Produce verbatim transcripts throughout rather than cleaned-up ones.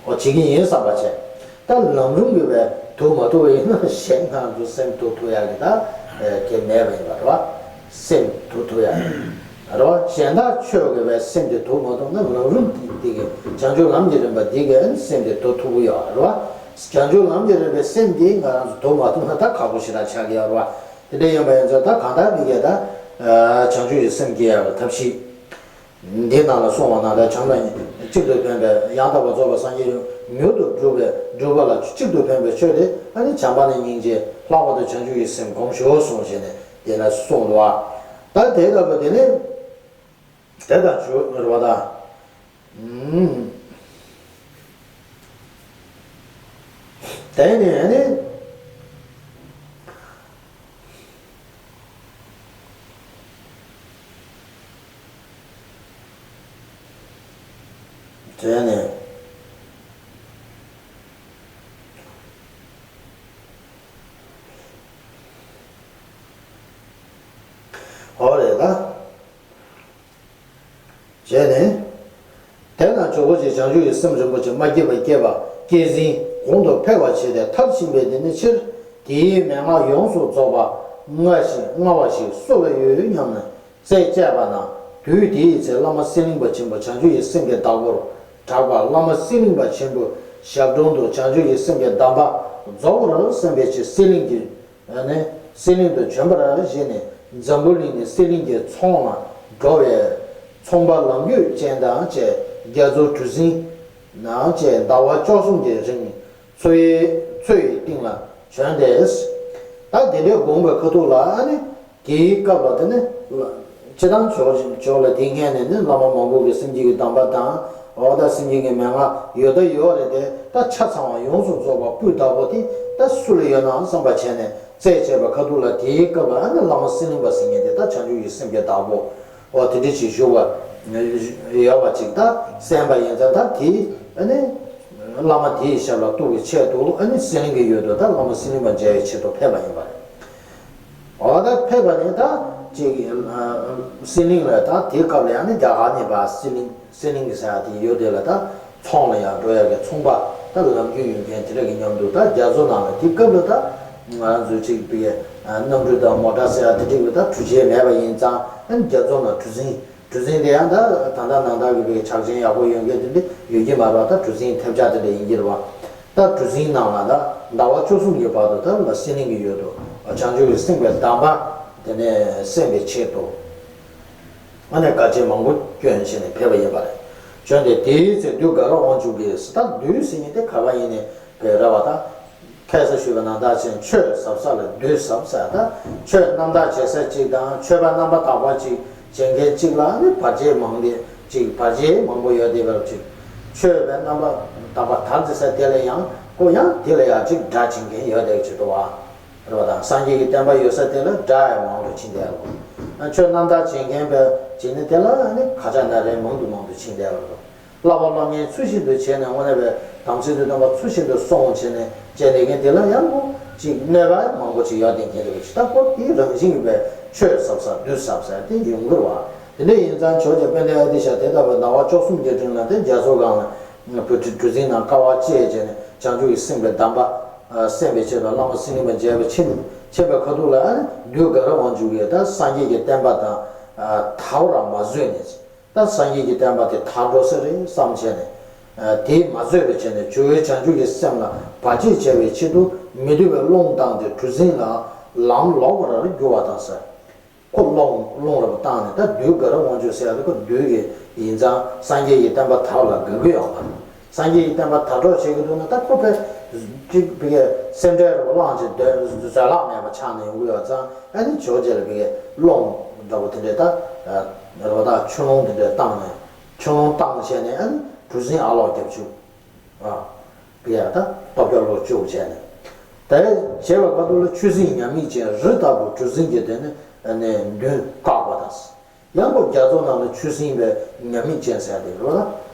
ཨོ་བྱེད་ཀྱི་ཡིན་བསམ་པ་བྱས། ད་ལམ་རིམ་གྱིས་བས་དུག་མ་ཐུག་པ་ཡིན་ན་གཞན་སྣང་དུ་སེམས་དུག་ཐུག་ཡག་གི་ད་དེ་མེད་པ་ཡིན་པ་རེད་བ། སེམས་དུག་ཐུག་ཡག་རེད་བ། གཞན་དག་ཆོས་ཀྱིས་བས་སེམས་དེ་དུག་མ་ཐུག་ན་ལམ་རིམ་འདི་གི་བྱང་ཆུབ་ལམ་གྱི་རིམ་པ་འདི་གིས་སེམས་དེ་དུག་ཐུག་གི་ཡོད་རེད་བ། བྱང་ཆུབ་ལམ་གྱི་རིམ་པའི་སེམས་འདི་ང་རང་ཚོ་དུག་མ་ཐུག་ན་ད་ཁག་པོ་ཞེ་དྲག་ཆགས་ཀྱི་ཡོད་རེད་བ། དེ་འདྲ་ཡིན་པ་ཡིན་ཙང་ད་གང་ལྟར་མི་སྐྱེ་ད་བྱང་ཆུབ་ཀྱི་སེམས་སྐྱེ་ཡག་གི་ཐབས་ཤེས། འདི་ནང་ལ་གསུངས་པ་ནང་ལྟར་བྱམས་དང་གཅིག་ཏུ་ཕན་པའི་ཡང་དག་པར་རྫོགས་པའི་སངས་རྒྱས་མྱུར་དུ་འགྲུབ་པའི་སྒྲུབ་པ་ལ་གཅིག་ཏུ་ཕན་པའི་ཆོས་དེ་ཨ་ནི་བྱམས་པ་ནི་སྙིང་རྗེ་ལྷག་པར་དུ་བྱང་ཆུབ་ཀྱི་སེམས་སྒོམ་ཤོག་གསུངས་བྱས་ནས་དེ་ལ་གསུངས་འདུག་བ། ད་དེ་ལྟ་བུ་དེ་ནི་དེ་དང་བྱུ་རུ་བ་དང་། དེ་ནས་ཨ་ནི། དེ་ནས། ཨོ་རེད་ད། བྱས་ནས། དེ་ན་ཇོ་བོ་རྗེ་བྱང་ཆུབ་ཀྱི་སེམས་རིན་པོ་ཆེ་མ་སྐྱེས་པ་སྐྱེས་པ་སྐྱེས་ཟིན་གོང་དུ་འཕེལ་བར་བྱས་ཏེ་མཐར་ཕྱིན་པའི་དེ་ནི་ཕྱིར་དེའི་མན་ངག་ཡོངས་སུ་རྫོགས་པ་མངའ་ཞིང་མངའ་བ་ཞིག་སུ་ལ་ཡོད་སྙམ་ནས་རྩད་བཅད་པ་ན། དུས་དེའི་ཚེ་བླ་མ་གསེར་གླིང་པ་ཆེན་པོ་བྱང་ཆུབ་ཀྱི་སེམས་ཀྱི་བདག་པོར་གྲགས་པ་བླ་མ་གསེར་གླིང་པ་ཆེན་པོའི་ཞབས་དྲུང་དུ་བྱང་ཆུབ་ཀྱི་སེམས་ཀྱི་གདམས་པ་རྫོགས་པར་གསན་པའི་ཕྱིར་གསེར་གླིང་གི་ནས་གསེར་གླིང་དུ་བྱོན་པར་བཞེད་ནས་འཛམ་བུ་གླིང་ནས་གསེར་གླིང་གི་ཚོང་ལ་འགྲོ་བའི་ཚོང་པ་ལམ་བརྒྱུད་ཅན་དང་བཅས་རྒྱ་མཚོ་གྲུ་གཟིངས་ནང་བཅས་ཟླ་བ་བཅུ་གསུམ་གྱི་རིང་མཚོ་ཡི་མཚོ་ཡི་སྟེང་ལ་བྱོན་ཏེ། ད་དེ་འདྲའི་དགོངས་པའི་ཁ་ཐུག་ལ་ཨ་ནི་དེའི་སྐབས་ལ་དེ་ནི་སྤྱི་བཏང་ཇོ་ཇོ་ལ་དེ་སྔས་ནས་ནི་བླ་མ་མང་པོ་གི་སེམས་བསྐྱེད་ཀྱི་གདམས་པ་དང་འོ་ད་སེམས་བསྐྱེད་ཀྱི་མན་ངག་ཡོད་ད་ཡོད་རེད་དེ་ད་ཆ་ཚང་བ་ཡོངས་སུ་རྫོགས་པ་སྤུས་དག་པོ་དེ་ད་སུ་ལ་ཡོད་ནའང་བསམ་པ་བྱས་ནས། རྩད་བཅད་པའི་ཁ་ཐུག་ལ་དེའི་སྐབས་ལ་ཨ་ནི་བླ་མ་གསེར་གླིང་པ་ཟེར་མཁན་དེ་ད་བྱང་ཆུབ་ཀྱི་སེམས་ཀྱི་བདག་པོ། འོ་དེ་འདྲ་ཅིག་བཞུགས་པ་ཡོད་པ་ཅིག་ད་གསན་པ་ཡིན་ཙང་ད་དེ་ཨ་ནི་བླ་མ་དེའི་ཞབས་ལ་གཏུགས་པའི་ཆེད་དུ་ཨ་ནི་གསེར་གླིང་གི་ཡུལ་དུ་ད་བླ་མ་གསེར་གླིང་པ་མཇལ་བའི་ཆེད་དུ་ཕེབས་པ་ཡིན་པ་རེད། འོ་ད་ཕེབས་པ་ནི་ད་ཅིག་གསེར་གླིང་ལ་ད་དེའི་སྐབས་ལ་ཡང་ནི་རྒྱ་གར་ནས་ཕར་གསེར་གླིང་། གསེར་གླིང་གི་ས་ཡ་དེ་ཡོད་དེ་ལ་ད་ཚོང་ལ་ཡང་འགྲོ་ཡག་གི་ཚོང་པ་ད་ལམ་རྒྱུས་ཡོད་མཁན་དེ་འདྲ་གི་མཉམ་དུ་ད་རྒྱ་མཚོ་ནང་ལ་དེ་སྐབས་ལ་ད་ང་རང་ཚོ་ཅིག་པའི་གནམ་གྲུ་དང་མོ་ཊ་ཟེར་ཡག་དེ་འདྲ་གི་ད་གྲུ་ཆེན་མེད་པ་ཡིན་ཙང་ཨ་ནི་རྒྱ་མཚོ་ནང་གྲུ་གཟིངས། གྲུ་གཟིངས་དེ་ཡང་ད་ད་ལྟ་ནང་ལྟར་གི་པའི་ཆག་ཆེན་ཡག་པོ་ཡོད་མཁན་དེ་འདྲ་ཡོད་ཀྱི་མ་རེད་བ། ད་གྲུ་གཟིངས་ཐེབས་ཆག་དེ་འདྲ་ཡིན་གྱི་རེད་བ། ད་གྲུ་གཟིངས་ནང་ལ་ད་ཟླ་བ་བཅུ་གསུམ་གྱི་བར་དུ་ད་ལ་གསེར་གླིང་གི་ཡུལ་དུ་བྱང་ཆུབ་ཀྱི་སེམས་ཀྱི་གདམས་པ་དེ་ནས་གསན་པའི་ཆེད་དུ། ཨ་ནི་དཀའ་སྤྱད་མང་པོ་བསྐྱོན་བྱས་ནས་ཕེབས་པ་ཡིན་པ་རེད། བྱོན་ཏེ་དེའི་ཚེ་བདུད་དགའ་རབ་དབང་ཕྱུག་གིས། ད་བདུད་ཟེར་མཁན་དེ་ག་པར་ཡིན་ནས་བས་ར་བ་ད། ཁ་སང་ཞུས་པ་ནང་ལྟར་བྱས་ཆོས་ཟབ་ས་ལ་བདུད་ཟབ་ས། ད་ཆོས་རྣམ་དག་བྱེད་ས་གཅིག་དང་ཆོས་པ་རྣམ་པར་དག་པ་གཅིག་བྱེད་མཁན་གཅིག་ལ་ནི་བར་ཆད་མང་དེ་གཅིག་བར་ཆད་མང་པོ་ཡོད་དེ་བར་གཅིག་ཆོས་པའི་རྣམ་པར་དག་པ་དར་ཏེ་ས་དེ་ལ་ཡང་ཁོ་ཡང་དེ་ལ་ཡང་གཅིག་དགྲ་བྱེད་མཁན་ཡོད་དེ་གཅིག་འདུག་བ། རེད་བ་དང་། སངས་རྒྱས་ཀྱི་བསྟན་པ་ཡོད་ས་དེ་ལ་དགྲ་ཡང་མང་དུ་ཕྱིན་བསྡད་ཡོད། ཆོས་རྣམ་དག་བྱེད་མཁན་པས་བྱས་ནས་དེ་ལ་ནི་ཁ་ཆག་ན་རེ་མང་དུ་མང་དུ་ཕྱིན་བསྡད་ཡོད། བསླབ་པ་སློབ་གཉེར་ཚུལ་བཞིན་དུ་བྱས་ནས་དངོས་གནས་པའི་དམ་ཚིག་ཏུ་སྟོན་པ་ཚུལ་བཞིན་དུ་སྲུང་བྱས་ནས་བྱས་ནས་མཁན་དེ་ལ་ཡང་ཁོ་ཅིག་གནོད་པ་མང་པོ་ཅིག་ཡོད་བསྡད་མཁན་རེད་བ། ད་ཁོ་དེའི་རང་བཞིན་གྱིས་པའི་ཆོས་ཟབ་ས་བདུད་ཟབ་ས་དེ་ཡོང་གི་རེད་བ། དེ་འདྲ་ཡིན་ཙང་ཇོ་བོ་རྗེ་དཔལ་ལྡན་ཨ་ཏི་ཤ་དེ་ལྟ་བུའི་ཟླ་བ་བཅུ་གསུམ་གྱི་རིང་ལ་དེ་རྒྱ་མཚོ་སྒང་ལ་བོད་ཀྱི་གྲུ་གཟིངས་ནང་དཀའ་བ་སྤྱད་བྱས་ནས་བྱང་ཆུབ་ཀྱི་སེམས་ཀྱི་གདམས་པ། ཨ། གསན་པའི་ཆེད་དུ་བླ་མ་གསེར་གླིང་པ་མཇལ་བར་ཕྱིན་ཕྱིན་པའི་ཁ་ཐུག་ལ་ཨ་ནི་བདུད་དགའ་རབ་དབང་ཕྱུག་གིས་ད་སངས་རྒྱས་ཀྱི་བསྟན་པ་དང་ཨ་དར་བར་མ་བཟོད་ནས། ད་སངས་རྒྱས་ཀྱི་བསྟན་པ་དེ་དར་འགྲོ་ས་རེད་བསམ་བྱས་ནས། ཨ། དེ་མ་བཟོད་པའི་ཆེད་ནས་ཇོ་བོའི་བྱང་ཆུབ་ཀྱི་སེམས་ལ་བར་ཆད་བྱ་བའི་ཆེད་དུ་མི་བཏུབ་པའི་རླུང་བཏང་སྟེ་གྲུ་གཟིངས་ལ་ལམ་ལོག་པར་རྒྱུ་བ་དང་ཟེར། ཁོ་རླུང་རླུང་རབ་བཏང་ནས་ད་བདུད་དགའ་རབ་དབང་ཕྱུག་ཟེར་ཡ་དེ་ཁོ་བདུད་ཀྱི་ཡིན་ཙང་སངས་རྒྱས་ཀྱི་བསྟན་པ་དར་ལ་དགའ་གི་ཡོད་པ་རེད། སངས་རྒྱས་ཀྱི་བསྟན་པ་དར་འགྲོ་བྱེད་ཀྱི་འདུག་ན་ད་ཁོ་པས་ཅིག་བི་ཀའི་སེམས་ཁྲལ་རབ་བླངས་བྱས་བཟོད་བཟོད་གླགས་མེད་པ་ཆགས་ནས་ཡོང་གི་ཡོད་ཙང་ཨ་ནི་ཇོ་བོ་རྗེ་ལ་བི་ཀའི་རླུང་འདྲ་པོ་དེ་འདྲས་ད་རོ་ད་ཆུ་རླུང་དེ་འདྲས་བཏང་ནས་ཆུ་རླུང་བཏང་བྱས་ནས་ཨ་ནི་གྲུ་གཟིངས་ཨ་ལོག་བརྒྱབ་བཅུག་ཨ། ཡ་ད་སྟོབས་རྒྱལ་ལོ་བཅུ་བྱས་ནས། དེ་བྱས་པའི་ཁ་ཐུག་ལ་ཆུ་སྲིན་ཉ་མིག་ཅན་རི་ལྟ་བུ་གྲུ་གཟིངས་ཀྱི་དེ་ནི་ནས་མདུན་བཀག་པ་དང་། ཡང་སྒོ་རྒྱ་མཚོ་ནང་ལ་ཆུ་སྲིན་པའི་ཉ་མིག་ཅན་ཟེར་དེ་རོ་ལ།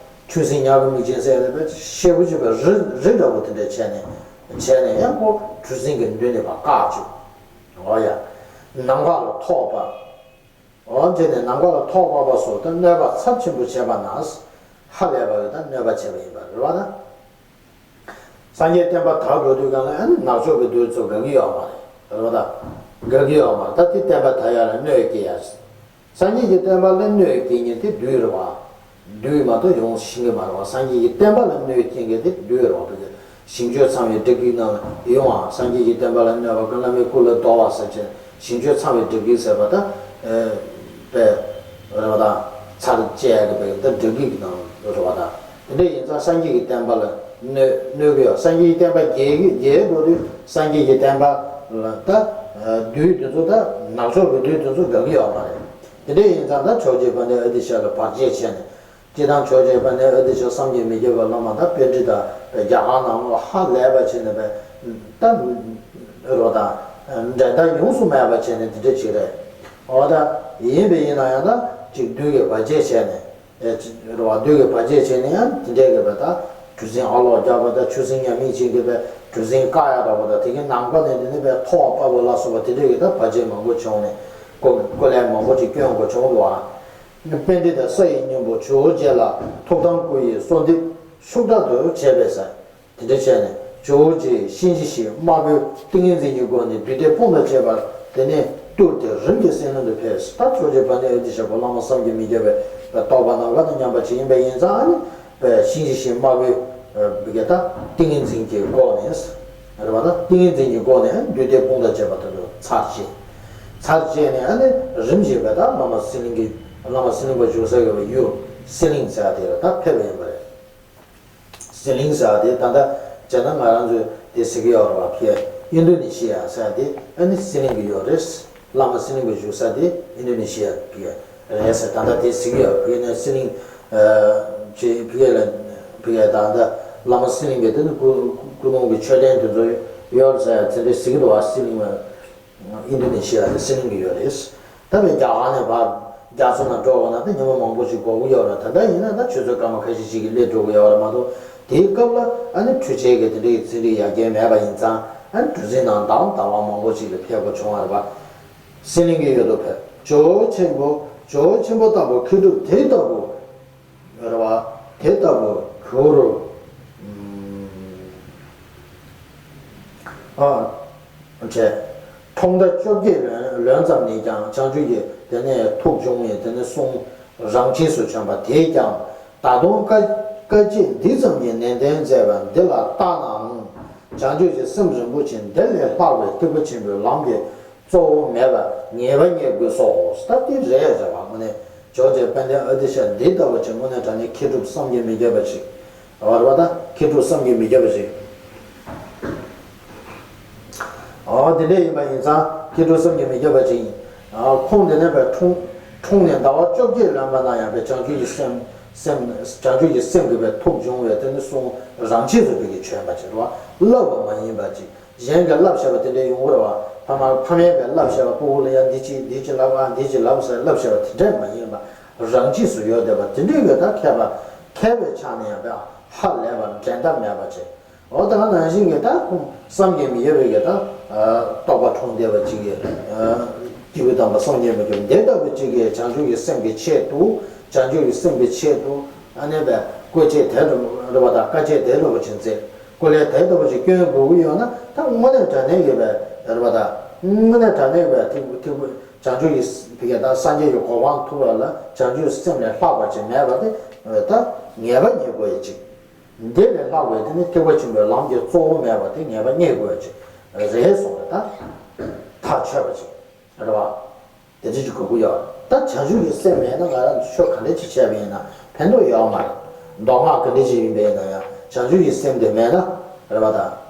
ཆུ་སྲིན་ཉ་གི་མིག་ཅན་ཟེར་དེ་བས་ཤེལ་བུ་ཅིག་པའི་རི་རི་འདྲ་བོ་དེ་འདྲ་བྱས་ནས་བྱས་ནས་ཡང་སྒོ་གྲུ་གཟིངས་ཀྱི་མདུན་ནས་ཕར་བཀག་བཅུག་ཨོ་ཡ། ནམ་མཁའ་ལ་ཐོགས་པ། འོ་དེ་ནས་ནམ་མཁའ་ལ་ཐོགས་པ་པ་སོགས་ད་གནོད་པ་ཚབས་ཆེན་པོ་བྱས་པ་ན། ཧ་ལས་པ་ཡོད་ད་གནོད་པ་བྱས་པ་ཡིན་པ་རེད་བ་ད། སངས་རྒྱས་བསྟན་པ་དར་འགྲོ་དུས་གང་ལ་ཨ་ནི་ནག་ཕྱོགས་ཀྱི་བདུད་ཚོ་དགའ་གི་ཡོད་མ་རེད། རེད་པ་ད། དགའ་གི་ཡོད་མ་རེད། ད་དེ་བསྟན་པ་དར་ཡག་ལ་གནོད་སྐྱེལ་ཡག་སངས་རྒྱས་ཀྱི་བསྟན་པ་ལ་གནོད་སྐྱེལ་མཁན་དེ་བདུད་རེད་པ། བདུད་མ་གཏོགས་ཡོང་ཤེས་ཀྱི་མ་རེད་པ། སངས་རྒྱས་ཀྱི་བསྟན་པ་ལ་གནོད་སྐྱེལ་མཁན་དེ་བདུད་རེད་པ། བོད་ཀྱི་ཞིང་གཅོད་ཚང་བའི་སྒྲིག་གི་ནང་ལ་ཡོང་བ། སངས་རྒྱས་ཀྱི་བསྟན་པ་ལ་གནོད་པ་ཀུན། བླ་མའི་སྐུ་ལ་གཏོར་བ་ཟེར་བྱས་ཞིང་གཅོད་ཚང་བའི་སྒྲིག་གི་ཟེར་བ་ད། ཨེ། པའི། རེད་པ་ད། ཚར་བཅད་གི་པའི་ད་སྒྲིག་གི་ནང་རེད་པ་ད། དེ་འདྲ་ཡིན་ཙང་སངས་རྒྱས་ཀྱི་བསྟན་པ་ལ་གནོད་གནོད་གི་ཡོད། སངས་རྒྱས་ཀྱི་བསྟན་པ་རྒྱས་གི་རྒྱས་འགྲོ་དུས་སངས་རྒྱས་ཀྱི་བསྟན་པ་ལ་ད། བདུད་དེ་ཚོ་ད་ནག་ཕྱོགས་ཀྱི་བདུད་དེ་ཚོ་དགའ་གི་ཡོད་མ་རེད། དེ་འདྲ་ཡིན་ཙང་ད་ཇོ་བོ་རྗེ་དཔལ་ལྡན་ཨ་ཏི་ཤ་ལ་བར་ཆད་བྱས་ནས། སྤྱིར་བཏང་ཇོ་བོ་རྗེ་དཔལ་ལྡན་ཨ་ཏི་ཤ་བསམ་གྱིས་མི་ཁྱབ་པའི་བླ་མ་དང་པཎྜི་ཏ་རྒྱ་གར་ནང་ལོགས་ཧ་ལས་པ་བྱས་ནས་པའི་ད་རོ་དང་འགྲན་ཟླ་ཡོངས་སུ་མེད་པ་བྱས་ནས་དེ་འདྲ་ཅིག་རེད། འོ་ད་ཡིན་པས་ཡིན་ན་ཡང་ད་ཅིག་བདུད་ཀྱི་བར་ཆད་བྱས་ནས་རོ་བ་བདུད་ཀྱི་བར་ཆད་བྱས་ནས་ཡང་དེ་འདྲའི་གི་པའི་ད་གྲུ་གཟིངས་ཨ་ལོག་རྒྱག་པ་ད་ཆུ་སྲིན་མཉམ་མེད་ཅན་གྱི་པའི་གྲུ་གཟིངས་བཀག་ཡག་འདྲ་པོ་ད་དེ་གི་ནང་པ་ནས་དེ་ནས་པའི་ཐོག་པ་པོ་ལ་སོགས་པ་དེ་འདྲའི་གི་ད་བར་ཆད་མང་པོ་བྱུང་ནས་ཀོ་ཀོ་ལས་མང་པོ་ཅིག་སྐྱོན་དགོས་བྱུང་འདུག་ཨ། དཔལ་ལྡན་དང་ས་ཡི་སྙིང་པོ་ཇོ་བོ་རྗེ་ལ་ཐུགས་དམ་བསྐུལ་ཡི་གསོལ་འདེབས་ཤུགས་དྲག་ཏུ་བྱས་པས་ཟེར། དེ་འདྲ་བྱས་ནས་ཇོ་བོ་རྗེ་གཤིན་རྗེ་གཤེད་དམར་པོའི་ཏིང་ངེ་འཛིན་གྱི་སྒོ་ནས་བདུད་སྡེ་དཔུང་དང་བཅས་པ་དེ་ནས་བཏུལ་ཏེ་རིམ་གྱིས་སྲིད་ལམ་དུ་ཕེབས། ད་ཇོ་བོ་རྗེ་དཔལ་ལྡན་ཨ་ཏི་ཤ་ཁོ་བླ་མ་བསམ་གྱིས་མི་ཁྱབ་པའི་རྟོགས་པ་ནམ་མཁའ་དང་མཉམ་པ་ཅིག་ཡིན་པ་ཡིན་ཙང་ཨ་ནི་གཤིན་རྗེ་གཤེད་དམར་པོའི་བི་ག་ད་ཏིང་ངེ་འཛིན་གྱི་སྒོ་ནས། རེད་པ་ད། ཏིང་ངེ་འཛིན་གྱི་སྒོ་ནས་བདུད་སྡེ་དཔུང་དང་བཅས་པ་དེ་ཚོ་ཚར་བཅད། ཚར་བཅད་ནས་ཨ་ནི་རིམ་བཞིན་པའི་ད་བླ་མ་སི་ལིང་གི་བླ་མ་སི་ལིང་པ་བཞུགས་ས་གི་ཡུལ་སི་ལིང་ཟེར་བ་དེ་ལ་ད་ཕེབས་པ་ཡིན་པ་རེད། སི་ལིང་ཟེར་བ་དེ་ད་ལྟ་བྱས་ན་ང་རང་ཚོས་དེ་ཟེར་གི་ཡོད་རེད་པ། ཕི་ཨིན་དོ་ནེ་ཤི་ཡ་ཟེར་བ་དེ་ཨ་ནི་སི་ལིང་གི་ཡུལ་རེད། བླ་མ་སི་ལིང་པ་བཞུགས་ས་དེ་ཨིན་དོ་ནེ་ཤི་ཡ་གི་རེད་ཟེར། ད་ལྟ་དེ་ཟེར་གི་ཡོད། བི་ག་ནས་སི་ལིང་། ཅེས་བི་ག་ལ་བི་ག་ད་ལྟ་བླ་མ་སི་ལིང་པའི་དེ་ནི་སྐུ་སྐུ་གདུང་གི་མཆོད་རྟེན་དེ་ཚོ་ཡོད་ཟེར་ཡ་དེ་འདྲ་ཟེར་གི་འདུག་བ། སི་ལིང་པ་ཨིན་དོ་ནེ་ཤི་ཡ་དེ་སི་ལིང་གི་ཡོད་རེད། ད་བའི་རྒྱ་གར་ནས་ཕར་རྒྱ་མཚོ་ནང་འགྲོ་དགོས་ན་ད་ཉི་མ་མང་པོ་ཞིག་འགོར་གི་ཡོད་རེད། ད་ལྟ་ཡིན་ན་ད་ཆུ་ཚོད་སྐར་མ་ཁ་ཤས་ཤིག་གི་སླེབས་འགྲོ་གི་ཡོད་རེད་མ་གཏོགས་དེའི་སྐབས་ལ་ཨ་ནི་འཕྲུལ་ཆས་ཀྱི་དེ་འདྲའི་ཚན་རིག་ཡར་རྒྱས་མེད་པ་ཡིན་ཙང་ཨ་ནི་གྲུ་གཟིངས་ནང་ཟླ་བ་ཟླ་བ་མང་པོ་ཞིག་ལ་ཕེབས་དགོས་བྱུང་བ་རེད་པ། སི་ལིང་གི་ཡུལ་དུ་ཕེབས། ཇོ་བོ་ཆེན་པོ་ཇོ་བོ་ཆེན་པོ་ལྟ་བུ་མཁས་གྲུབ་དེ་ལྟ་བུ་རེད་པ། དེ་ལྟ་བུ་གུ་རུ། ཨ། བྱས། འཁྲུངས་ཟླ་བཅོ་བརྒྱད་ལོན་ལོན་ཙམ་ནས་ཀྱང་བྱང་ཆུབ་ཀྱི་དེ་ནས་ཐུགས་བྱུང་བས་དེ་ནས་གསུང་རང་ཆས་སུ་བྱོན་པ་དེས་ཀྱང་ད་དུང་བཀའ་བཀའ་བཅད་འདི་ཙམ་གྱི་ནན་ཏན་མཛད་པ་འདི་ལ་བརྟགས་ནའང་བྱང་ཆུབ་ཀྱི་སེམས་རིན་པོ་ཆེ་འདི་ལས་ལྷག་པའི་ཐེག་པ་ཆེན་པོའི་ལམ་གྱི་གཙོ་བོ་མེད་པ་ངེས་པ་རྙེད་དགོས་སོ། ད་འདི་རེད་ཟེར་བ་དངོས་གནས་ཇོ་བོ་རྗེ་དཔལ་ལྡན་ཨ་ཏི་ཤ་འདི་ལྟ་བུ་ཅིག་དངོས་གནས་དྲང་གནས་མཁས་གྲུབ་བསམ་གྱིས་མི་ཁྱབ་པ་ཅིག་རེད་པ། ད་མཁས་གྲུབ་བསམ་གྱིས་མི་ཁྱབ་པ་ཅིག་འོ་དེ་འདྲ་ཡིན་པ་ཡིན་ཙང་མཁས་གྲུབ་བསམ་གྱིས་མི་ཁྱབ་པ་ཅིག་ཡིན། ཁོང་དེ་ནས་པའི་འཁྲུངས་འཁྲུངས་ནས་ཟླ་བ་བཅོ་བརྒྱད་ལོན་པ་ན་ཡང་པའི་བྱང་ཆུབ་ཀྱི་སེམས་སེམས་བྱང་ཆུབ་ཀྱི་སེམས་ཀྱི་པའི་ཐུགས་བྱུང་བས་དེ་ནི་གསུང་རང་ཆས་སུ་བོད་ཀྱི་བྱོན་པ་ཅིག་རེད་པ། བསླབ་པ་མ་ཡིན་པ་ཅིག་གཞན་གྱིས་བསླབ་བྱ་བ་དེ་འདྲ་ཡོང་གི་རེད་པ། ཕ་མ་ཕ་མས་པའི་བསླབ་བྱ་བ་ཕྲུ་གུ་ལ་ཡང་འདི་ཅིག་འདི་ཅིག་ལབ་ཨ་འདི་ཅིག་ལབ་ཟེར་བསླབ་བྱ་བ་དེ་འདྲ་མ་ཡིན་པ་རང་ཆས་སུ་ཡོད་བསྡད་པ་དེ་འདྲའི་གི་ད་མཁས་པ་མཁས་པའི་ཆ་ནས་ཡང་པའི་ཧ་ལས་པ་འགྲན་ཟླ་མེད་པ་ཅིག་འོ་ད་ག་ནང་བཞིན་གྱི་ད་ཁོང་བསམ་གྱིས་མི་ཁྱབ་པའི་གི་ད་རྟོགས་པ་འཁྲུངས་བསྡད་པ་ཅིག་གི་སྐྱེས་བུ་དམ་པ་བསམ་གྱིས་མི་ཁྱབ་འདི་ལྟ་བུ་ཅིག་གི་བྱང་ཆུབ་ཀྱི་སེམས་ཀྱི་ཆེད་དུ་བྱང་ཆུབ་ཀྱི་སེམས་ཀྱི་ཆེད་དུ་ཨ་ནེ་པའི་བཀོལ་ཆས་དེ་འདྲ་རེད་པ། ད་དཀའ་སྤྱད་དེ་འདྲ་བ་ཅིག་མཛད། ཀུན་ལས་དེ་ལྟ་བུ་ཞིག་སྐྱོན་དགོས་ཀྱི་ཡོད་ན་ད་དངོས་གནས་དྲང་གནས་ཀྱི་བས་རེད་པ། ད་དངོས་གནས་དྲང་གནས་ཀྱི་བས་ཐེག་ཐེག་པ་བྱང་ཆུབ་ཀྱི་ཕ་གི་ད་སངས་རྒྱས་ཀྱི་གོ་འཕང་ཐོབ་པ་ལ་བྱང་ཆུབ་སེམས་ལས་ལྷག་པ་ཅིག་མེད་པ་དེ་ད་ངེས་པ་རྙེད་དགོས་ཡ་ཅིག་འདི་ལས་ལྷག་པའི་དེ་ནི་ཐེག་པ་ཆེན་པོའི་ལམ་གྱི་གཙོ་བོ་མེད་པ་དེ་ངེས་པ་རྙེད་དགོས་ཡ་ཅིག་རེད་གསུངས་རེད། ད་ཐག་ཆོད་པ་ཅིག་རེད་པ། དེ་འདྲ་ཅིག་དགོས་ཀྱི་ཡོད། ད་བྱང་ཆུབ་ཀྱི་སེམས་མེད་ན་ང་རང་ཆོས་ག་འདྲ་ཅིག་བྱས་པ་ཡིན་ན་ཕན་ཐོགས་ཡོད་མ་རེད། མདོ་སྔགས་ག་འདྲ་ཅིག་ཡིན་པ་ཡིན་ན་ཡང་བྱང་ཆུབ་ཀྱི་སེམས་དེ་མེད་ན་རེད་པ། ད་